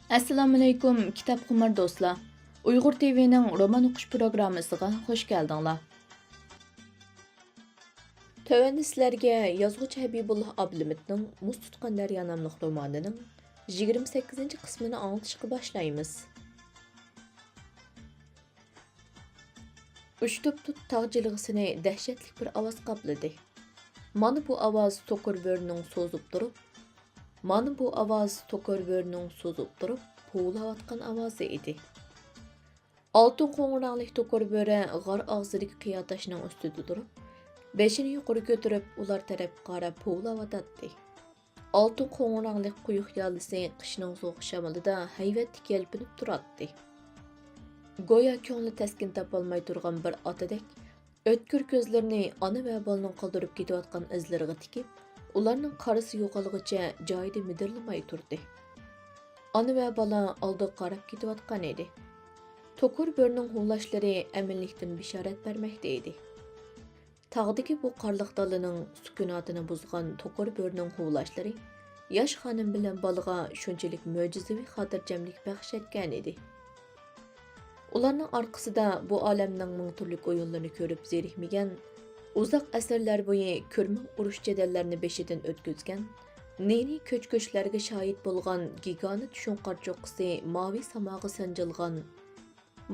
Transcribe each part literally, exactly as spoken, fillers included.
ئەسسالامۇئەلەيكۇم، كىتابخۇمار دوستلار! ئۇيغۇر تىۋىنىڭ رومان ئوقۇش پروگراممىسىغا خۇش كەلدىڭلار. تۆۋەندە سىلەرگە يازغۇچى ھەبىبۇللا ئابلىمىتنىڭ مۇز تۇتقان دەريا ناملىق رومانىنىڭ يىگىرمە سەككىزىنچى قىسمىنى ئاڭلىتىشقا باشلايمىز. ئۇچتۇپتۇت تاغ جىلغىسىنى دەھشەتلىك بىر ئاۋاز قاپلىدى. مانا بۇ ئاۋاز توكۇر بۆرىنىڭ سوزۇپ تۇرۇپ، مانا بۇ ئاۋاز توكۇر بۆرىنىڭ سوزۇپ تۇرۇپ پوۋلاۋاتقان ئاۋازى ئىدى. ئالتۇن قوڭۇر رەڭلىك توكۇر بۆرە غار ئاغزىدىكى قىيا تاشنىڭ ئۈستىدە تۇرۇپ، بېشىنى يۇقىرى كۆتۈرۈپ، ئۇلار تەرەپكە قاراپ پوۋلاۋاتاتتى. ئالتۇن قوڭۇر رەڭلىك قويۇق يالىسى قىشنىڭ سوغۇق شامىلىدا ھەيۋەتلىك يەلپۈنۈپ تۇراتتى. گويا كۆڭلى تەسكىن تاپالماي تۇرغان بىر ئاتىدەك، ئۆتكۈر كۆزلىرىنى ئانا ۋە بالىنىڭ قالدۇرۇپ كېتىۋاتقان ئىزلىرىغا تىكىپ، ئۇلارنىڭ قارىسى يوقالغۇچە جايىدا مىدىرلىماي تۇردى. ئانا ۋە بالا ئالدىغا قاراپ كېتىۋاتقان ئىدى. توكۇر بۆرىنىڭ ھۇۋلاشلىرى ئەمىنلىكتىن بېشارەت بەرمەكتە ئىدى. تاغدىكى بۇ قارلىق دالىنىڭ سۈكۈناتىنى بۇزغان توكۇر بۆرىنىڭ ھۇۋلاشلىرى ياش خانىم بىلەن بالىغا شۇنچىلىك مۆجىزىۋى خاتىرجەملىك بەخش ئەتكەنىدى. ئۇلارنىڭ ئارقىسىدا بۇ ئالەمنىڭ مىڭ تۈرلۈك ئويۇنلىرىنى كۆرۈپ زېرىكمىگەن، ئۇزاق ئەسىرلەر بويى كۆرمىڭ ئۇرۇش-جېدەللەرنى بېشىدىن ئۆتكۈزگەن، نى-نى كۆچ-كۆچلەرگە شاھىت بولغان گىگانت شۇڭقار چوققىسى ماۋى ساماغا سانجىلغان،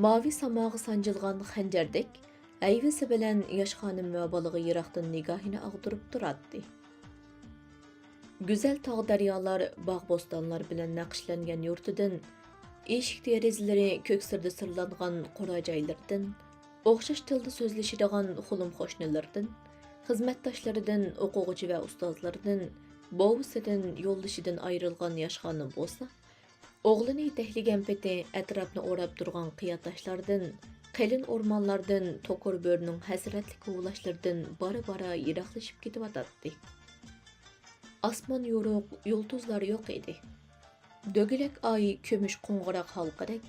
ماۋى ساماغا سانجىلغان خەنجەردەك ھەيۋىسى بىلەن ياش خانىم ۋە بالىغا يىراقتىن نىگاھىنى ئاغدۇرۇپ تۇراتتى. گۈزەل تاغ-دەريالار، باغ-بوستانلار بىلەن نەقىشلەنگەن يۇرتىدىن، ئىشىك-دېرىزىلىرى كۆك سىردا سىرلانغان قورا جايلىرىدىن، ئوخشاش تىلدا سۆزلىشىدىغان خۇلۇم قوشنىلىرىدىن، خىزمەتداشلىرىدىن، ئوقۇغۇچى ۋە ئۇستازلىرىدىن، بوۋىسىدىن، يولدىشىدىن ئايرىلغان ياش خانىم بولسا، ئوغلىنى يېتەكلىگەن پېتى ئەتراپنى ئوراپ تۇرغان قىيا تاشلاردىن، قېلىن ئورمانلاردىن، توكۇر بۆرىنىڭ ھەسرەتلىك ھۇۋلاشلىرىدىن بارا-بارا يىراقلىشىپ كېتىۋاتاتتى. ئاسمان يورۇق، يۇلتۇزلار يوق ئىدى. دۆگىلەك ئاي كۈمۈش قوڭغۇراق ھالقىدەك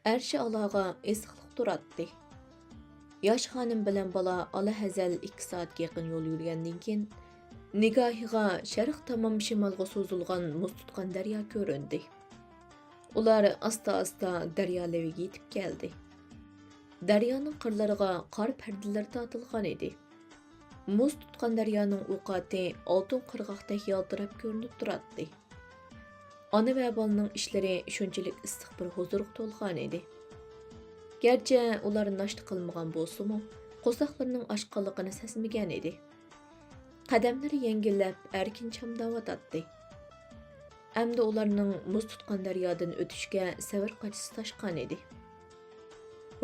ئەرشى ئالاغا ئېسىقلىق تۇراتتى. ياش خانىم بىلەن بالا ئالاھەزەل ئىككى سائەتكە يېقىن يول يۈرگەندىن كېيىن، نىگاھىغا شەرق تامام شىمالغا سوزۇلغان مۇز تۇتقان دەريا كۆرۈندى. ئۇلار ئاستا-ئاستا دەريا لېۋىگە يېتىپ كەلدى. دەريانىڭ قىرلىرىغا قار پەردىلىرى تارتىلغان ئىدى. مۇز تۇتقان دەريانىڭ ئوقاتى ئالتۇن قىرغاقتەك يالتىراپ كۆرۈنۈپ تۇراتتى. ئانا ۋە بالىنىڭ ئىچلىرى شۇنچىلىك ئىسسىق بىر ھۇزۇرغا تولغان ئىدى. گەرچە ئۇلار ناشتا قىلمىغان بولسىمۇ، قورساقلىرىنىڭ ئاچقانلىقىنى سەزمىگەن ئىدى. قەدەملىرى يەڭگىللەپ، ئەركىن چامداۋاتاتتى. ئەمدى ئۇلارنىڭ مۇز تۇتقان دەريادىن ئۆتۈشكە سەۋر قاچىسى تاشقان ئىدى.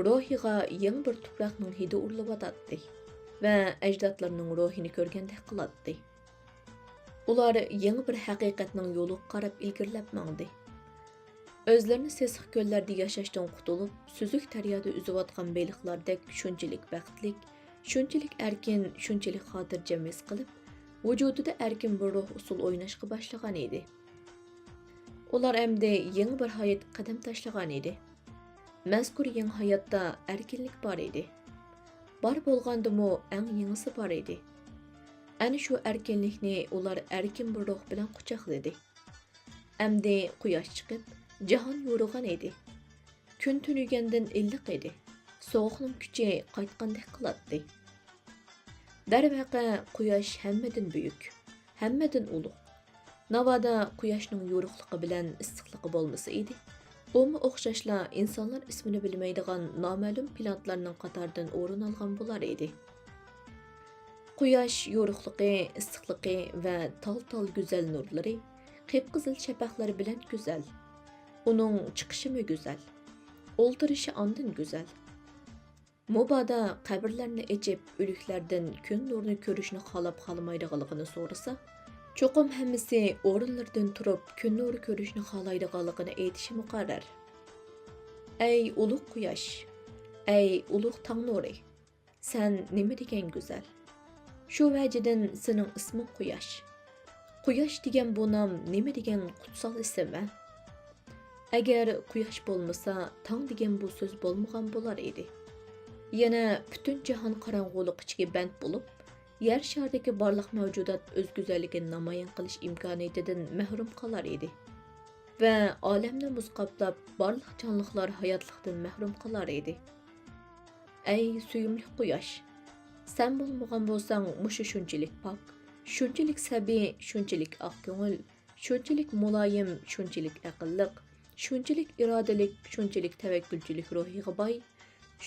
روھىغا يېڭى بىر تۇپراقنىڭ ھىدى ئۇرۇلۇۋاتاتتى ۋە ئەجدادلىرىنىڭ روھىنى كۆرگەندەك قىلاتتى. ئۇلار يېڭى بىر ھەقىقەتنىڭ يولىغا قاراپ ئىلگىرىلەپ ماڭدى. ئۆزلىرىنى سېسىق كۆللەردە ياشاشتىن قۇتۇلۇپ، سۈزۈك دەريادا ئۈزۈۋاتقان بېلىقلاردەك شۇنچىلىك بەختلىك، شۇنچىلىك ئەركىن، شۇنچىلىك خاتىرجەم ھېس قىلىپ، ۋۇجۇدىدا ئەركىن بىر روھ ئۇسسۇل ئويناشقا باشلىغان ئىدى. ئۇلار ئەمدى يېڭى بىر ھاياتقا قەدەم تاشلىغان ئىدى. مەزكۇر يېڭى ھاياتتا ئەركىنلىك بار ئىدى. بار بولغاندىمۇ ئەڭ يېڭىسى بار ئىدى. ئەنە شۇ ئەركىنلىكنى ئۇلار ئەركىن بىر روھ بىلەن قۇچاقلىدى. ئەمدى قۇياش چىقىپ، جاھان يورۇغان ئىدى. كۈن تۈنۈگۈندىن ئىللىق ئىدى. سوغۇقنىڭ كۈچى قايتقاندەك قىلاتتى. دەرۋەقە، قۇياش ھەممىدىن بۈيۈك، ھەممىدىن ئۇلۇغ. ناۋادا قۇياشنىڭ يورۇقلۇقى بىلەن ئىسسىقلىقى بولمىسا ئىدى، ئۇمۇ ئوخشاشلا ئىنسانلار ئىسمىنى بىلمەيدىغان نامەلۇم پلانېتلارنىڭ قاتارىدىن ئورۇن ئالغان بولار ئىدى. قۇياش يورۇقلۇقى، ئىسسىقلىقى ۋە تال-تال گۈزەل نۇرلىرى، قىپقىزىل شەپەقلىرى بىلەن گۈزەل. ئۇنىڭ چىقىشىمۇ گۈزەل. ئولتۇرۇشى ئاندىن گۈزەل. مۇبادا قەبرىلەرنى ئېچىپ، ئۆلۈكلەردىن كۈن نۇرىنى كۆرۈشنى خالاپ-خالىمايدىغانلىقىنى سورىسا، چوقۇم ھەممىسى ئورۇنلىرىدىن تۇرۇپ، كۈن نۇرى كۆرۈشنى خالايدىغانلىقىنى ئېيتىشى مۇقەررەر. ئەي ئۇلۇغ قۇياش! ئەي ئۇلۇغ تاڭ نۇرى! سەن نېمە دېگەن گۈزەل! شۇ ۋەجىدىن سېنىڭ ئىسمىڭ قۇياش. قۇياش دېگەن بۇ نام نېمە دېگەن قۇتسال ئىسىم ھە! ئەگەر قۇياش بولمىسا، تاڭ دېگەن بۇ سۆز بولمىغان بولار ئىدى. يەنە پۈتۈن جاھان قاراڭغۇلۇق ئىچىگە بەند بولۇپ، يەر شارىدىكى بارلىق مەۋجۇدات ئۆز گۈزەللىكىنى نامايان قىلىش ئىمكانىيىتىدىن مەھرۇم قالار ئىدى. ۋە ئالەمنى مۇز قاپلاپ، بارلىق جانلىقلار ھاياتلىقتىن مەھرۇم قالار ئىدى. ئەي سۆيۈملۈك قۇياش! سەن بولمىغان بولساڭ، مۇشۇ شۇنچىلىك پاك، شۇنچىلىك سەبىي، شۇنچىلىك ئاق كۆڭۈل، شۇنچىلىك مۇلايىم، شۇنچىلىك ئەقىللىق، شۇنچىلىك ئىرادىلىك، شۇنچىلىك تەۋەككۈلچىلىك روھىغا باي،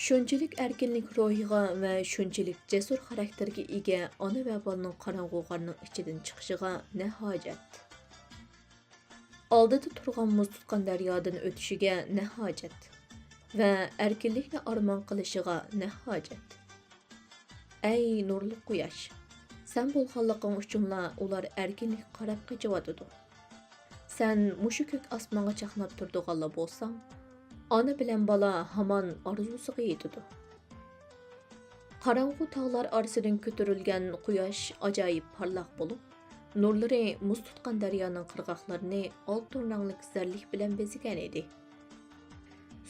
شۇنچىلىك ئەركىنلىك روھىغا ۋە شۇنچىلىك جەسۇر خاراكتېرگە ئىگە ئانا ۋە بالىنىڭ قاراڭغۇ غارنىڭ ئىچىدىن چىقىشىغا نە ھاجەت؟ ئالدىدا تۇرغان مۇز تۇتقان دەريادىن ئۆتۈشىگە نە ھاجەت؟ ۋە ئەركىنلىكنى ئارمان قىلىشىغا نە ھاجەت؟ ئەي نۇرلۇق قۇياش! سەن بولغانلىقىڭ ئۈچۈنلا ئۇلار ئەركىنلىككە قاراپ قېچىۋاتىدۇ. سەن مۇشۇ كۆك ئاسمانغا چاقناپ تۇرىدىغانلا بولساڭ، ئانا بىلەن بالا ھامان ئارزۇسىغا يېتىدۇ. قاراڭغۇ تاغلار ئارىسىدىن كۆتۈرۈلگەن قۇياش ئاجايىپ پارلاق بولۇپ، نۇرلىرى مۇز تۇتقان دەريانىڭ قىرغاقلىرىنى ئالتۇن رەڭلىك زەرلىك بىلەن بېزىگەن ئىدى.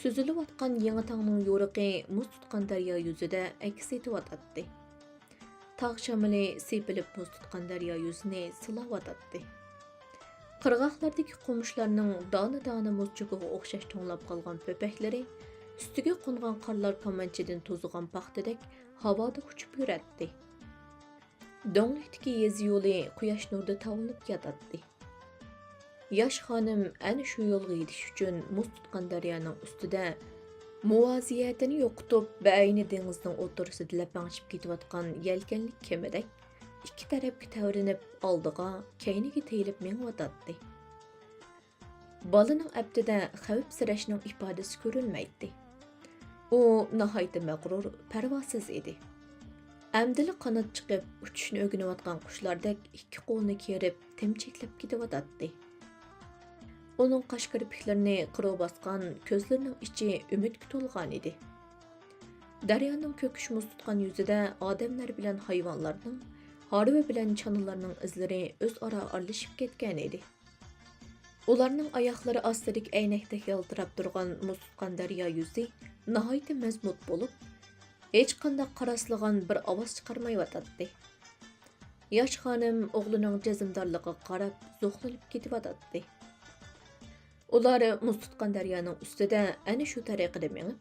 سۈزۈلۈۋاتقان يېڭى تاڭنىڭ يورۇقى مۇز تۇتقان دەريا يۈزىدە ئەكس ئېتىۋاتاتتى. تاغ شامىلى سېپىلىپ مۇز تۇتقان دەريا يۈزىنى سىلاۋاتاتتى. قىرغاقلاردىكى قومۇشلارنىڭ دانە-دانە مۇز چوكىغا ئوخشاش توڭلاپ قالغان پۆپەكلىرى ئۈستىگە قونغان قارلار كامانچىدىن توزۇغان پاختىدەك ھاۋادا ئۇچۇپ يۈرەتتى. دۆڭلۈكتىكى يېزا يولى قۇياش نۇرىدا تاۋلىنىپ ياتاتتى. ياش خانىم ئەنە شۇ يولغا يېتىش ئۈچۈن مۇز تۇتقان دەريانىڭ ئۈستىدە مۇۋازىيەتىنى يوقىتىپ، بەئەينى دېڭىزنىڭ ئوتتۇرىسىدا لەپەڭشىپ كېتىۋاتقان يەلكەنلىك كېمىدەك ئىككى تەرەپكە تەۋرىنىپ، ئالدىغا، كەينىگە تېيىلىپ مېڭىۋاتاتتى. بالىنىڭ ئەپتىدە خەۋپسىرەشنىڭ ئىپادىسى كۆرۈنمەيتتى. ئۇ ناھايىتى مەغرۇر، پەرۋاسىز ئىدى. ئەمدىلا قانات چىقىپ، ئۇچۇشنى ئۆگىنىۋاتقان قۇشلاردەك ئىككى قولىنى كېرىپ، تېمچەكلەپ كېتىۋاتاتتى. ئۇنىڭ قاش كىرپىكلىرىنى قىرىغا باسقان، كۆزلىرىنىڭ ئىچى ئۈمىدكە تولغانىدى. دەريانىڭ كۆكۈش مۇز تۇتقان يۈزىدە ئادەملەر بىلەن ھايۋانلارنىڭ، ھارۋا بىلەن چانىلارنىڭ ئىزلىرى ئۆزئارا ئارىلىشىپ كەتكەنىدى. ئۇلارنىڭ ئاياقلىرى ئاستىدىكى ئەينەكتەك يالتىراپ تۇرغان مۇز تۇتقان دەريا يۈزى ناھايىتى مەزمۇت بولۇپ، ھېچقانداق قاراسلىغان بىر ئاۋاز چىقارمايۋاتاتتى. ياش خانىم ئوغلىنىڭ جەزمدارلىقىغا قاراپ زوقلىنىپ كېتىۋاتاتتى. ئۇلار مۇز تۇتقان دەريانىڭ ئۈستىدە ئەنە شۇ تەرىقىدە مېڭىپ،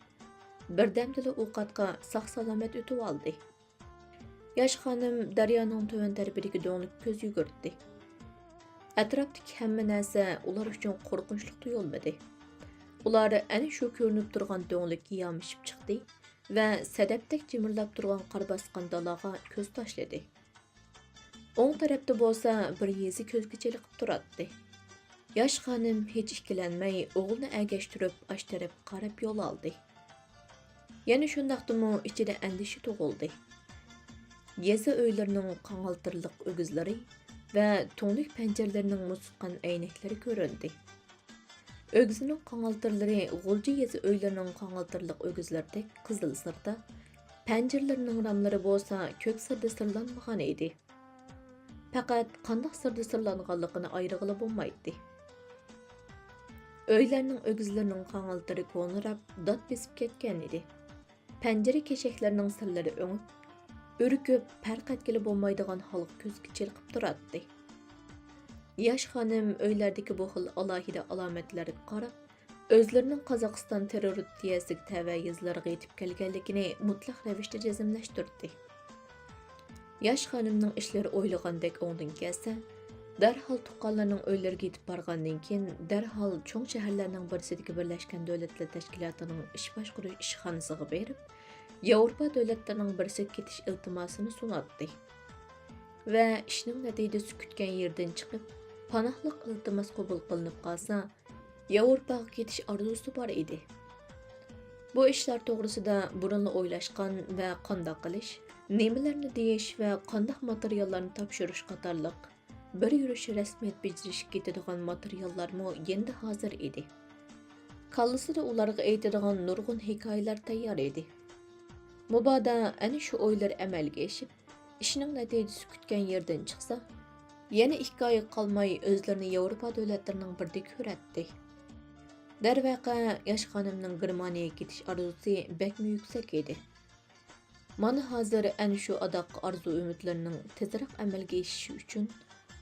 بىردەمدىلا ئۇ قاتقا ساق-سالامەت ئۆتۈۋالدى. ياش خانىم دەريانىڭ تۆۋەن تەرىپىدىكى دۆڭلۈككە كۆز يۈگۈرتتى. ئەتراپتىكى ھەممە نەرسە ئۇلار ئۈچۈن قورقۇنچلۇق تۇيۇلمىدى. ئۇلار ئەنە شۇ كۆرۈنۈپ تۇرغان دۆڭلۈككە يامىشىپ چىقتى ۋە سەدەپتەك جىمىرلاپ تۇرغان قار باسقان دالاغا كۆز تاشلىدى. ئوڭ تەرەپتە بولسا بىر يېزا كۆزگە چېلىقىپ تۇراتتى. ياش خانىم ھېچ ئىككىلەنمەي ئوغلىنى ئەگەشتۈرۈپ ئاشۇ تەرەپكە قاراپ يول ئالدى. يەنە شۇنداقتىمۇ ئىچىدە ئەندىشە تۇغۇلدى. يېزا ئۆيلىرىنىڭ قاڭالتىرلىق ئۆگزىلىرى ۋە تۈڭلۈك پەنجىرىلىرىنىڭ مۇز تۇتقان ئەينەكلىرى كۆرۈندى. ئۆگزىنىڭ قاڭالتىرلىرى غۇلجا يېزا ئۆيلىرىنىڭ قاڭالتىرلىق ئۆگزىلىرىدەك قىزىل سىردا، پەنجىرىلىرىنىڭ راملىرى بولسا كۆك سىردا سىرلانمىغان ئىدى. پەقەت قانداق سىردا سىرلانغانلىقىنى ئايرىغىلى بولمايتتى. ئۆيلەرنىڭ ئۆگزىلىرىنىڭ قاڭالتىرى كونىراپ، دات بېسىپ كەتكەن ئىدى. پەنجىرە كېشەكلىرىنىڭ سىرلىرى ئۆڭۈپ، ئۈركۈپ، پەرق ئەتكىلى بولمايدىغان ھالغا كۆزگە چېلىقىپ تۇراتتى. ياش خانىم ئۆيلەردىكى بۇ خىل ئالاھىدە ئالامەتلەرگە قاراپ، ئۆزلىرىنىڭ قازاقىستان تېررورىستىيەسىگە تەۋە يېزىلارغا يېتىپ كەلگەنلىكىنى مۇتلەق رەۋىشتە جەزملەشتۈردى. ياش خانىمنىڭ ئىشلىرى ئويلىغاندەك ئوڭدىن كەلسە، دەرھال تۇغقانلىرىنىڭ ئۆيلىرىگە يېتىپ بارغاندىن كېيىن، دەرھال چوڭ شەھەرلەرنىڭ بىرسىدىكى بىرلەشكەن دۆلەتلەر تەشكىلاتىنىڭ ئىش باشقۇرۇش ئىشخانىسىغا بېرىپ، ياۋروپا دۆلەتلىرىنىڭ بىرسىگە كېتىش ئىلتىماسىنى سۇناتتى ۋە ئىشنىڭ نەتىجىسى كۈتكەن يېرىدىن چىقىپ، پاناھلىق ئىلتىماس قوبۇل قىلىنىپ قالسا، ياۋروپاغا كېتىش ئارزۇسى بار ئىدى. بۇ ئىشلار توغرىسىدا بۇرۇنلا ئويلاشقان ۋە قانداق قىلىش، نېمىلەرنى دېيىش ۋە قانداق ماتېرىياللارنى تاپشۇرۇش قاتارلىق بىر يۈرۈش رەسمىيەت بېجىرىشكە كېتىدىغان ماتېرىياللارمۇ يېنىدا ھازىر ئىدى. كاللىسىدا ئۇلارغا ئېيتىدىغان نۇرغۇن ھېكايىلەر تەييار ئىدى. مۇبادا ئەنە شۇ ئويلىرى ئەمەلگە ئېشىپ، ئىشنىڭ نەتىجىسى كۈتكەن يېرىدىن چىقسا، يەنە ئىككى ئايغا قالماي ئۆزلىرىنى ياۋروپا دۆلەتلىرىنىڭ بىرىدە كۆرەتتى. دەرۋەقە، ياش خانىمنىڭ گېرمانىيەگە كېتىش ئارزۇسى بەكمۇ يۈكسەك ئىدى. مانا ھازىر ئەنە شۇ ئاداققى ئارزۇ-ئۈمىدلىرىنىڭ تېزرەك ئەمەلگە ئېشىشى ئۈچۈن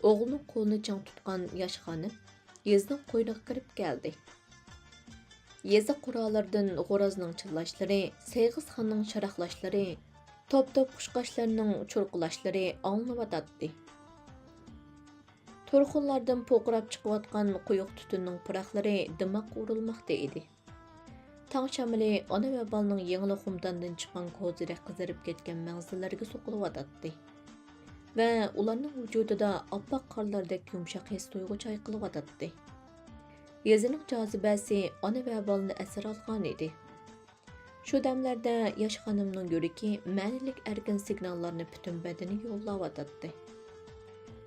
ئوغلىنىڭ قولىنى چىڭ تۇتقان ياش خانىم يېزىنىڭ قوينىغا كىرىپ كەلدى. يېزا قورالىرىدىن غورازنىڭ چىللاشلىرى، سېغىزخاننىڭ شاراقلاشلىرى، توپ-توپ قۇشقاچلارنىڭ چۇرقىلاشلىرى ئاڭلىنىۋاتاتتى. تۇرخۇنلاردىن پۇرقىراپ چىقىۋاتقان قويۇق تۈتۈننىڭ پۇراقلىرى دىماققا ئۇرۇلماقتا ئىدى. تاڭ شامىلى ئانا ۋە بالىنىڭ يېڭىلا خۇمداندىن چىققان كوزىدەك قىزىرىپ كەتكەن مەڭزىلىرىگە سوقۇلۇۋاتاتتى ۋە ئۇلارنىڭ ۋۇجۇدىدا ئاپئاق قارلاردەك يۇمشاق ھېس-تۇيغۇ چايقىلىۋاتاتتى. يېزىنىڭ جاذىبەسى ئانا ۋە بالىنى ئەسىر ئالغان ئىدى. شۇ دەملەردە ياش خانىمنىڭ يۈرىكى مەنىلىك ئەركىن سىگناللارنى پۈتۈن بەدىنىگە يوللاۋاتاتتى.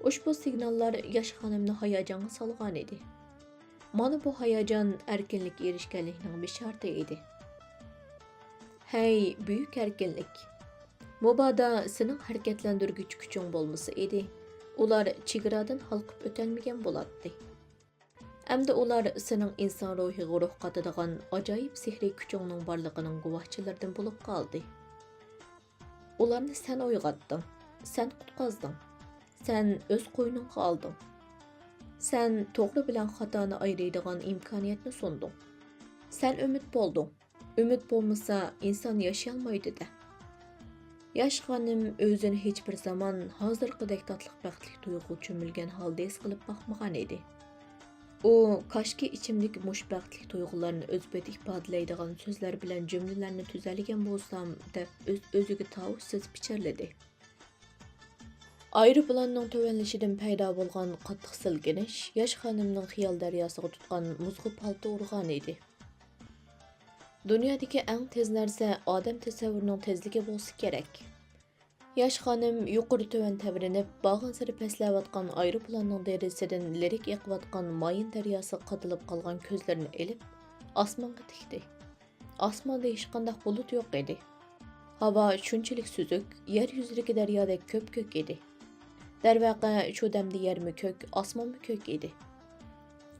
ئۇشبۇ سىگناللار ياش خانىمنى ھاياجانغا سالغان ئىدى. مانا بۇ ھاياجان ئەركىنلىككە ئېرىشكەنلىكنىڭ بېشارىتى ئىدى. ھەي، بۈيۈك ئەركىنلىك! مۇبادا سېنىڭ ھەرىكەتلەندۈرگۈچ كۈچۈڭ بولمىسا ئىدى، ئۇلار چېگرادىن ھالقىپ ئۆتەلمىگەن بولاتتى. ئەمدى ئۇلار سېنىڭ ئىنسان روھىغا روھ قاتىدىغان ئاجايىپ سېھرىي كۈچۈڭنىڭ بارلىقىنىڭ گۇۋاھچىلىرىدىن بولۇپ قالدى. ئۇلارنى سەن ئويغاتتىڭ، سەن قۇتقازدىڭ، سەن ئۆز قوينۇڭغا ئالدىڭ. سەن توغرا بىلەن خاتانى ئايرىيدىغان ئىمكانىيەتنى سۇندۇڭ. سەن ئۈمىد بولدۇڭ. ئۈمىد بولمىسا، ئىنسان ياشىيالمايدۇ-دە. ياش خانىم ئۆزىنى ھېچبىر زامان ھازىرقىدەك تاتلىق بەختلىك تۇيغۇغا چۆمۈلگەن ھالدا ھېس قىلىپ باقمىغان ئىدى. ئۇ، كاشكى ئىچىمدىكى مۇشۇ بەختلىك تۇيغۇلارنى ئۆز پېتى ئىپادىلەيدىغان سۆزلەر بىلەن جۈملىلەرنى تۈزەلىگەن بولسام، دەپ ئۆز-ئۆزىگە تاۋۇشسىز پىچىرلىدى. ئايروپىلاننىڭ تۆۋەنلىشىدىن پەيدا بولغان قاتتىق سىلكىنىش ياش خانىمنىڭ خىيال دەرياسىغا تۇتقان مۇزغا پالتا ئۇرغان ئىدى. دۇنيادىكى ئەڭ تېز نەرسە ئادەم تەسەۋۋۇرىنىڭ تېزلىكى بولسا كېرەك. ياش خانىم يۇقىرى-تۆۋەن تەۋرىنىپ، بارغانسېرى پەسلەۋاتقان ئايروپىلاننىڭ دېرىزىسىدىن لىرىك ئېقىۋاتقان مايىن دەرياسىغا قادىلىپ قالغان كۆزلىرىنى ئېلىپ، ئاسمانغا تىكتى. ئاسماندا ھېچقانداق بۇلۇت يوق ئىدى. ھاۋا شۇنچىلىك سۈزۈك، يەر يۈزىدىكى دەريادەك كۆپكۆك ئىدى. دەرۋەقە، شۇ دەمدە يەرمۇ كۆك، ئاسمانمۇ كۆك ئىدى.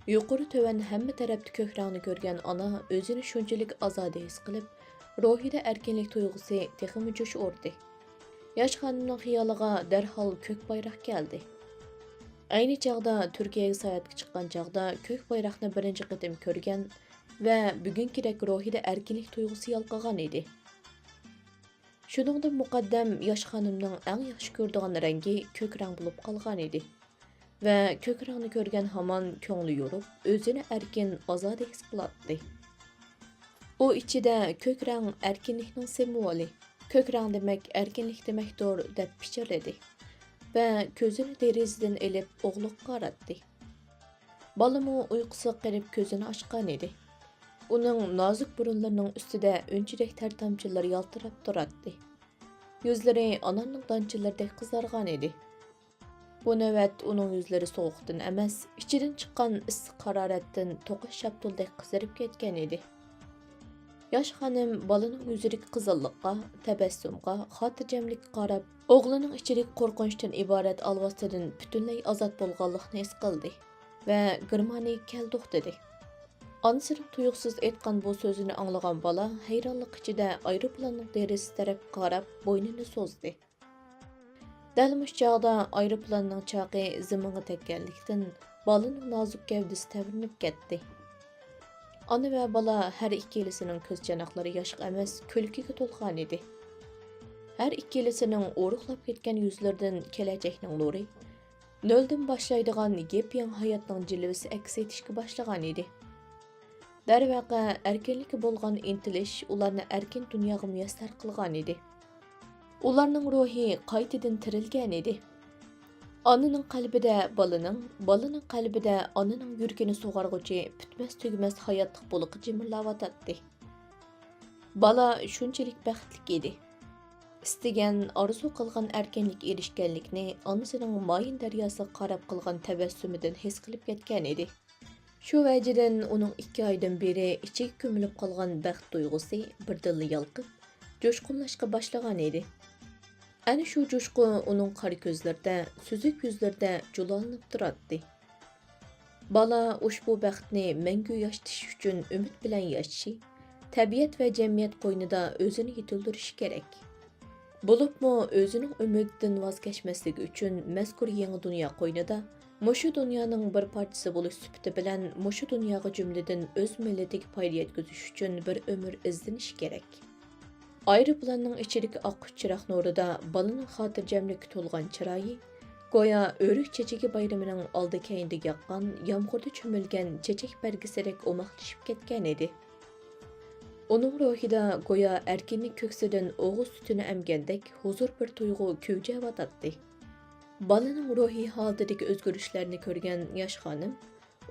يۇقىرى-تۆۋەن ھەممە تەرەپتە كۆك رەڭنى كۆرگەن ئانا ئۆزىنى شۇنچىلىك ئازادە ھېس قىلىپ، روھىدا ئەركىنلىك تۇيغۇسى تېخىمۇ جۇش ئۇردى. ياش خانىمنىڭ خىيالىغا دەرھال كۆك بايراق كەلدى. ئەينى چاغدا تۈركىيەگە ساياھەتكە چىققان چاغدا كۆك بايراقنى بىرىنچى قېتىم كۆرگەن ۋە بۈگۈنكىدەك روھىدا ئەركىنلىك تۇيغۇسى يالقىغان ئىدى. شۇنىڭدىن مۇقەددەم ياش خانىمنىڭ ئەڭ ياخشى كۆرىدىغان رەڭگى كۆك رەڭ بولۇپ قالغان ئىدى ۋە كۆك رەڭنى كۆرگەن ھامان كۆڭلى يورۇپ، ئۆزىنى ئەركىن، ئازادە ھېس قىلاتتى. ئۇ ئىچىدە «كۆك رەڭ ئەركىنلىكنىڭ سىمۋولى، كۆك رەڭ دېمەك ئەركىنلىك دېمەكتۇر» دەپ پىچىرلىدى ۋە كۆزىنى دېرىزىدىن ئېلىپ ئوغلىغا قاراتتى. بالىمۇ ئۇيقۇسىغا قېنىپ كۆزىنى ئاچقان ئىدى. ئۇنىڭ نازۇك بۇرۇنلىرىنىڭ ئۈستىدە ئۈنچىدەك تەر تامچىلىرى يالتىراپ تۇراتتى. يۈزلىرى ئانارنىڭ دانچىلىرىدەك قىزارغان ئىدى. بۇ نۆۋەت ئۇنىڭ يۈزلىرى سوغۇقتىن ئەمەس، ئىچىدىن چىققان ئىسسىق ھارارەتتىن توقاچ شاپتۇلدەك قىزىرىپ كەتكەن ئىدى. ياش خانىم بالىنىڭ يۈزىدىكى قىزىللىققا، تەبەسسۇمغا، خاتىرجەملىككە قاراپ، ئوغلىنىڭ ئىچىدىكى قورقۇنچتىن ئىبارەت ئالۋاستىدىن پۈتۈنلەي ئازاد بولغانلىقىنى ھېس قىلدى ۋە گېرمانىيەگە كەلدۇق دېدى. ئانىسىنىڭ تۇيۇقسىز ئېيتقان بۇ سۆزىنى ئاڭلىغان بالا ھەيرانلىق ئىچىدە ئايروپىلاننىڭ دېرىزىسى تەرەپكە قاراپ بوينىنى سوزدى. دەل مۇشۇ چاغدا ئايروپىلاننىڭ چاقى زېمىنغا تەگكەنلىكتىن، بالىنىڭ نازۇك گەۋدىسى تەۋرىنىپ كەتتى. ئانا ۋە بالا ھەر ئىككىلىسىنىڭ كۆز چاناقلىرى ياشقا ئەمەس، كۈلكىگە تولغان ئىدى. ھەر ئىككىلىسىنىڭ ئورۇقلاپ كەتكەن يۈزلىرىدىن كېلەچەكنىڭ نۇرى، نۆلدىن باشلايدىغان يېپيېڭى ھاياتنىڭ جىلۋىسى ئەكس ئېتىشكە باشلىغان ئىدى. دەرۋەقە، ئەركىنلىككە بولغان ئىنتىلىش ئۇلارنى ئەركىن دۇنياغا مۇيەسسەر قىلغان ئىدى. ئۇلارنىڭ روھى قايتىدىن تىرىلگەن ئىدى. ئانىنىڭ قەلبىدە بالىنىڭ، بالىنىڭ قەلبىدە ئانىنىڭ يۈرىكىنى سۇغارغۇچى پۈتمەس-تۈگىمەس ھاياتلىق بۇلىقى جىمىرلاۋاتاتتى. بالا شۇنچىلىك بەختلىك ئىدى. ئىستىگەن، ئارزۇ قىلغان ئەركىنلىككە ئېرىشكەنلىكىنى ئانىسىنىڭ مايىن دەرياسىغا قاراپ قىلغان تەبەسسۇمىدىن ھېس قىلىپ يەتكەن ئىدى. شۇ ۋەجىدىن ئۇنىڭ ئىككى ئايدىن بېرى ئىچىگە كۆمۈلۈپ قالغان بەخت تۇيغۇسى بىردىنلا يالقىپ، جۇشقۇنلاشقا باشلىغان ئىدى. ئەنە شۇ جۇشقۇن ئۇنىڭ قارا كۆزلىرىدە، سۈزۈك يۈزلىرىدە جۇلالىنىپ تۇراتتى. بالا ئۇشبۇ بەختنى مەڭگۈ ياشىتىش ئۈچۈن ئۈمىد بىلەن ياشىشى، تەبىئەت ۋە جەمئىيەت قوينىدا ئۆزىنى يېتىلدۈرۈشى كېرەك. بولۇپمۇ ئۆزىنىڭ ئۈمىدىدىن ۋاز كەچمەسلىكى ئۈچۈن مەزكۇر يېڭى دۇنيا قوينىدا مۇشۇ دۇنيانىڭ بىر پارچىسى بولۇش سۈپىتى بىلەن مۇشۇ دۇنياغا جۈملىدىن ئۆز مىللىتىگە پايدا يەتكۈزۈش ئۈچۈن بىر ئۆمۈر ئىزدىنىش كېرەك. ئايروپىلاننىڭ ئىچىدىكى ئاققۇچ چىراغ نۇرىدا بالىنىڭ خاتىرجەملىككە تولغان چىرايى گويا ئۆرۈك چېچىكى بايرىمىنىڭ ئالدى-كەينىدە ياغقان، يامغۇردا چۆمۈلگەن چېچەك بەرگىسىدەك ئوماقلىشىپ كەتكەنىدى. ئۇنىڭ روھىدا گويا ئەركىنلىك كۆكسىدىن ئوغۇز سۈتىنى ئەمگەندەك ھۇزۇر بىر تۇيغۇ كۈۋجەۋاتاتتى. بالىنىڭ روھىي ھالىتىدىكى ئۆزگىرىشلەرنى كۆرگەن ياش خانىم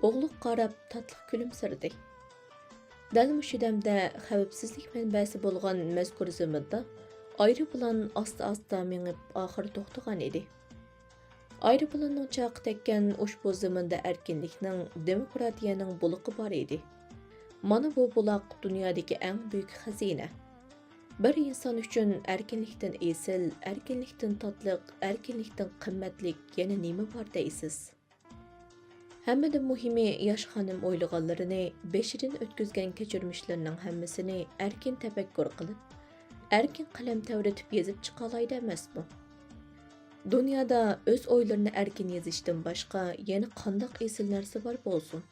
ئوغلىغا قاراپ تاتلىق كۈلۈمسىرىدى. دەل مۇشۇ دەمدە خەۋپسىزلىك مەنبەسى بولغان مەزكۇر زېمىندا ئايروپىلان ئاستا-ئاستا مېڭىپ، ئاخىرى توختىغان ئىدى. ئايروپىلاننىڭ چاقى تەگكەن ئۇشبۇ زېمىندا ئەركىنلىكنىڭ، دېموكراتىيەنىڭ بۇلىقى بار ئىدى. مانا بۇ بۇلاق دۇنيادىكى ئەڭ بۈيۈك خەزىنە. بىر ئىنسان ئۈچۈن ئەركىنلىكتىن ئېسىل، ئەركىنلىكتىن تاتلىق، ئەركىنلىكتىن قىممەتلىك يەنە نېمە بار دەيسىز؟ ھەممىدىن مۇھىمى، ياش خانىم ئويلىغانلىرىنى، بېشىدىن ئۆتكۈزگەن كەچۈرمىشلىرىنىڭ ھەممىسىنى ئەركىن تەپەككۇر قىلىپ، ئەركىن قەلەم تەۋرىتىپ يېزىپ چىقالايدۇ ئەمەسمۇ؟ دۇنيادا ئۆز ئويلىرىنى ئەركىن يېزىشتىن باشقا يەنە قانداق ئېسىل نەرسە بار بولسۇن؟